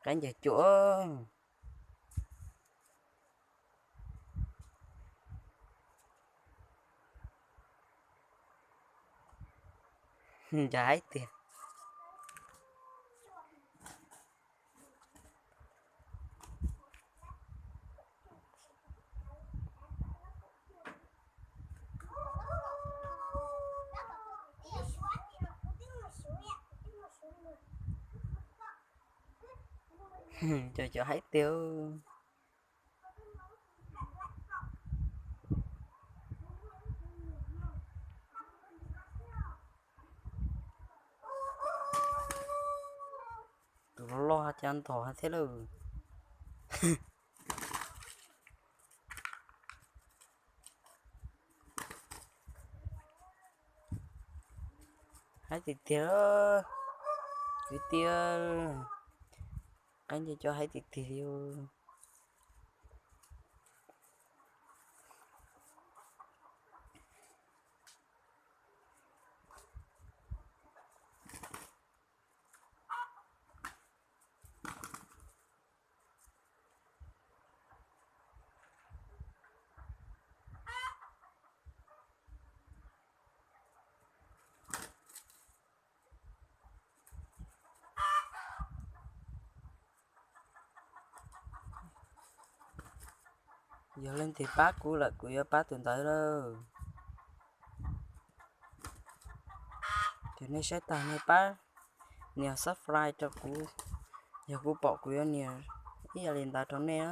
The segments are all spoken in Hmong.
Qaib ncaws cuam. Ncaws haib tiag. Cov cov haib tiag. Tus loj loj cas ntog thiab lawm. Haib tiag tiag, kwv tij. Qaib ncaws cuam haib tiag tiag li. Yog leej twg pab kuv lawm kuv yuav pab tus ntawd lawm. Ces nej saib tag nej pab nias subscribe rau kuv, yog kuv pom kuv yuav nias ib yam li ntawd rau nej.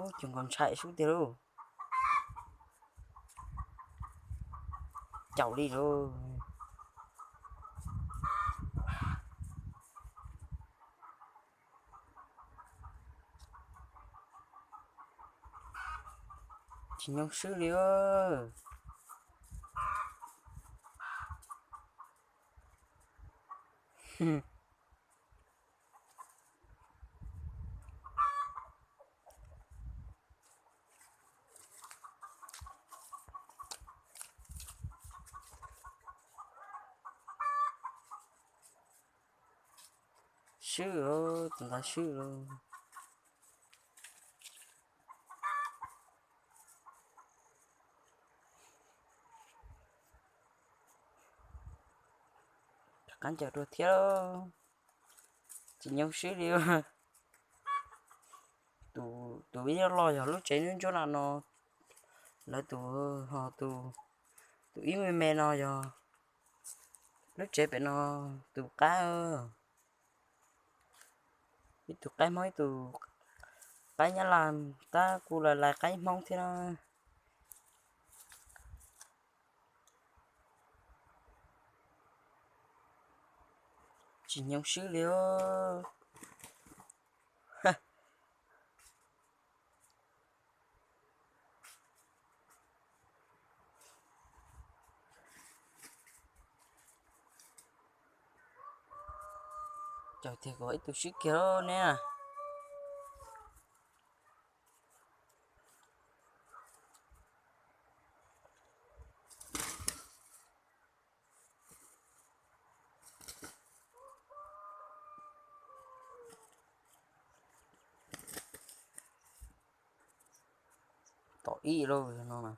Ub, cov nkaus ntshai sub tiag lauj. Caum li lauj. Tsis nyoo swb li. Swb, tus ntawd swb lauj. Rov qab ncaws dua thiab. Tsis nyoo swb li. Tus ib loj loj yog lub tsev ntsuab ntsuab na no, lawv tus, ho tus ib me me no yog lub tsev pem no tus qaib. Ib tug qaib Hmoob, ib tug qaib Nyab Laj, tab kuj lais lais qaib Hmoob thiab na. Tsis nyoo swb li. Caum tiag kom ib tug swb kiag ne. Tom ib lauj no na.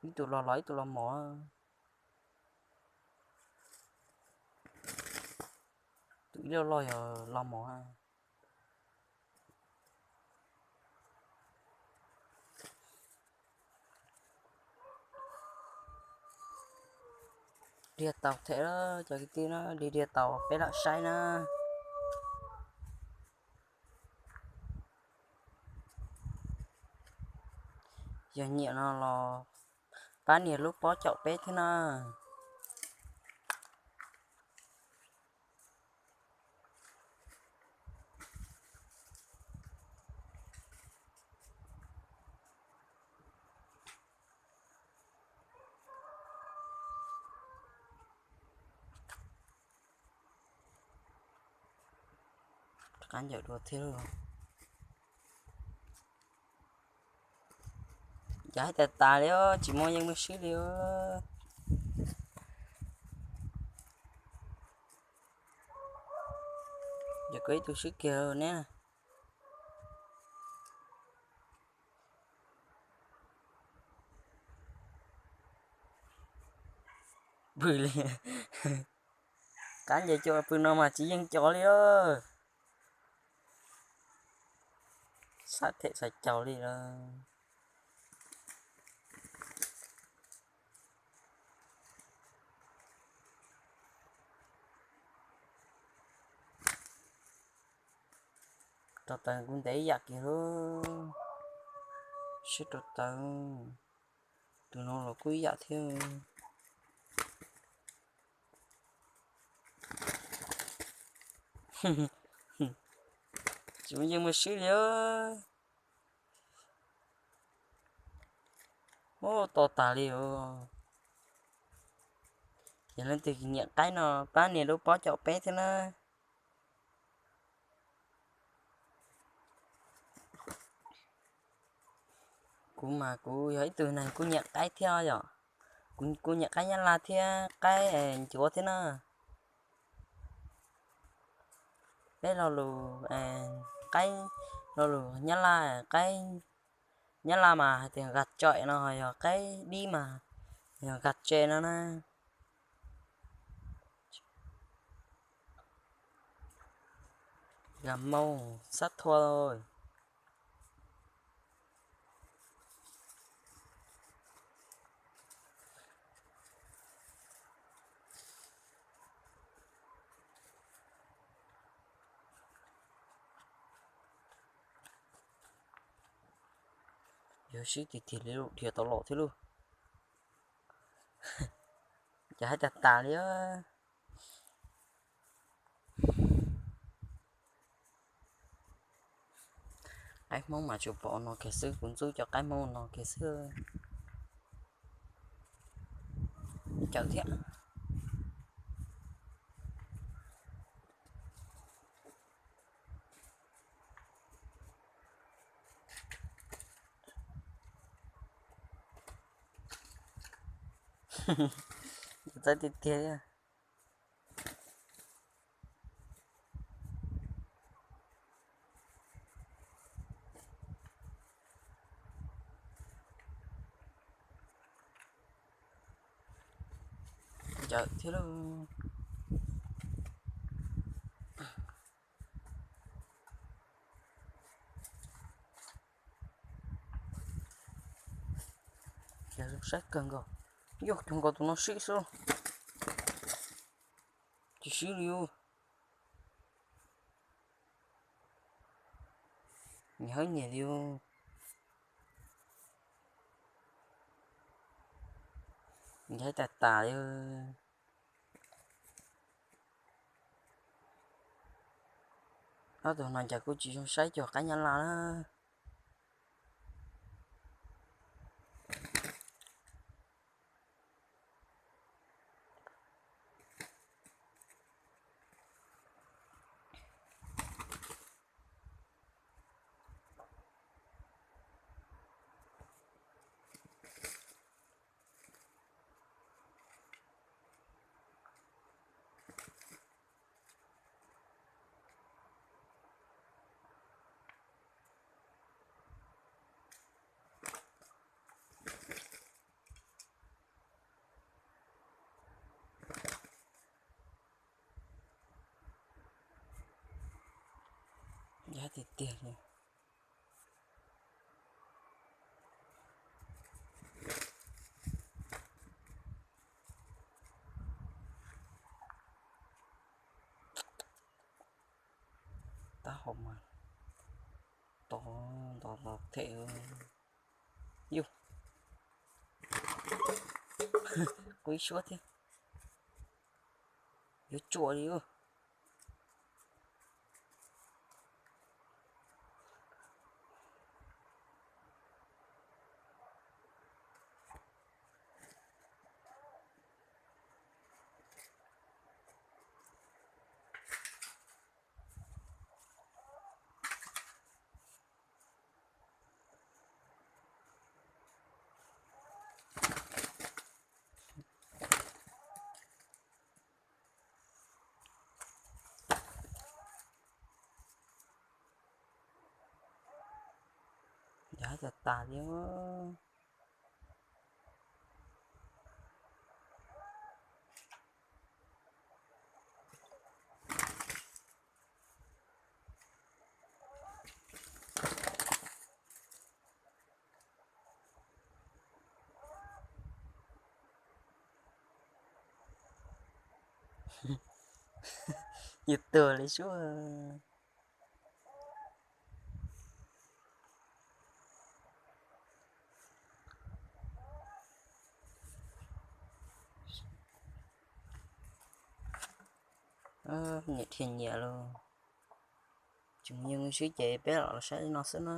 Ib tug los los ib tug los mos. Tus ib loj loj yog los mos. Dhia tau thiab cov kwv tij na, dhia dhia tau peb lam saib na. Yog nyiam no los pab nias lub pob caum peb thiab na. Rov qab ncaws dua thiab lauj. Cas hais tas tas li os, tsis muaj yeej muaj swb li os. Ces kuv ib tug swb kiag ne. Pw li. Qab nce cua pw no mas tsis yeej cov li os. Xav them xav caus li lawm. Rau taws kuj ntev ib yam kiag lub. Siab rau taws. Tus no los kuj ib yam thiab. Tsis muaj yeej muaj swb li. Ub, to tas li os. Ces leej twg nyiam qaib no pab nias lub pob caum peb thiab na. Kuv mas kuv yog ib tug neeg kuj nyiam qaib thiab yom. Kuv kuj nyiam qaib nyab laj thiab qaib ncuav thiab na. Peb lo lus, qaib, lo lus nyab laj, qaib nyab laj mas hais tias gà trọi no, ho yog qaib dib mas yog gà tre no na. Gà Moo, sab thua. Yog sib tiag tiag li, dhia tau los thiab lauj. Ces hais tas tas li. Qaib Hmoob mas tsuas pom no kiag xwb, kuv ntxub cov qaib Hmoob no kiag xwb. Cawm thiab. Txawj tiag tiag. Cawm thiab lauj. Ces zoo saib kawg nkaus. Yog cov nkaus tus no sib xwb. Tsis sib li. Nyiam hawb nyiam li. Nyiam tas tas li. Ob tug no cas kuj tsis zoo saib cuag qaib nyab laj na. Yab tiag tiag li. Taub hau mas to, nto nto them. Yus, kuv ib suab thiab. Yuav tsuam li. Cov tas thiab. Yus tuag li suab. Nyiam dhia nyiam lauj. Tseem nyiam sib ces peb los saib li no xwb na.